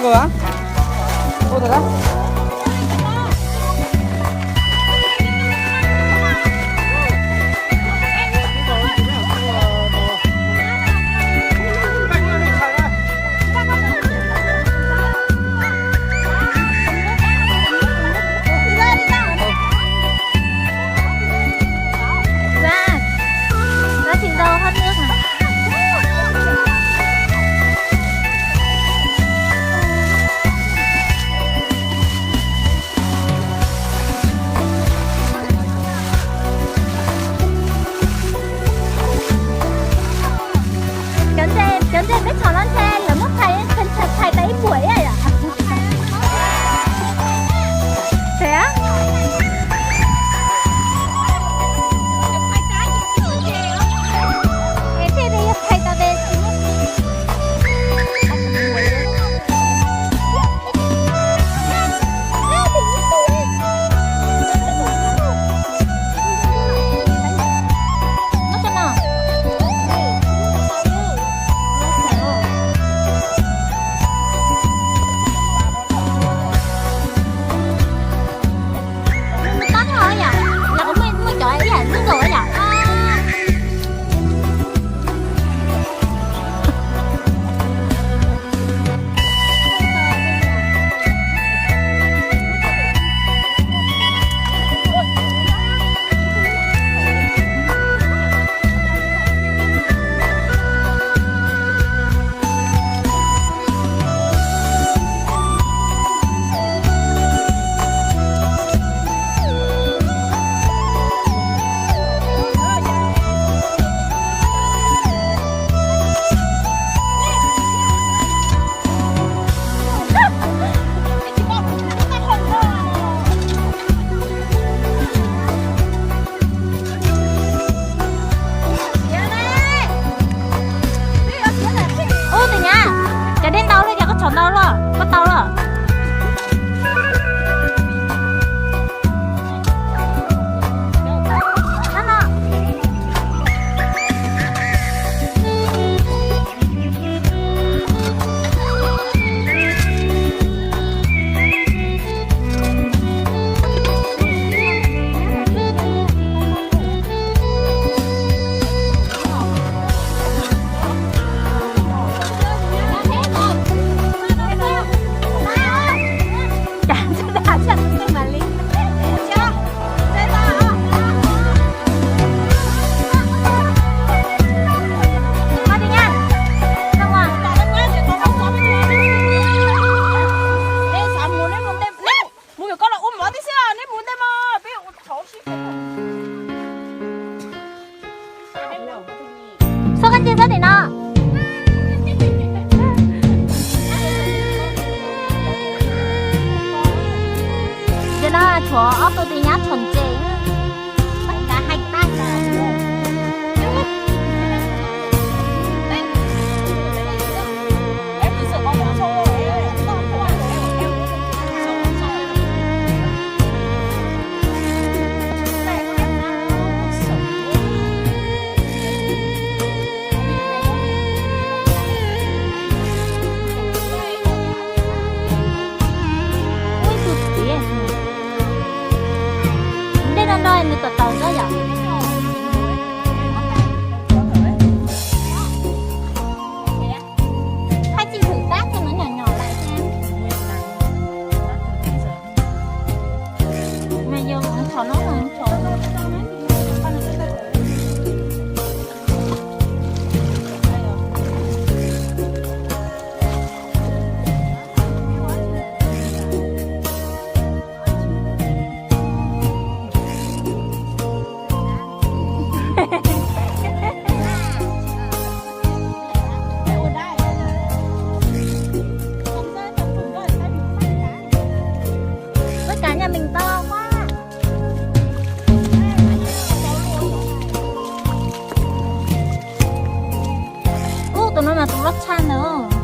Và nó thì đâu hết nước này. Cov ntses, cov ntses peb txhom no ntshe lawv muab phais, phais tau ib puas ib yam. Xav es thiaj li phais tau tes. Ub, tus nyab, cov dej ntau li, cov koj txhom ntau los, koj tau los. Xub koj ntsia sab tim no. Ces no tshuav ob tug tus nyab txhom ntses. Ua ib tug txiv, dej no nrog nws tom taus xwb yom. Haj tsis hwm tab txog no nyom nyom lawm thiab. Mas yog txhom no, txhom no. Ua cas nyob ntees tau ua. Ub, tus no mas tus loj tshaj ntawd.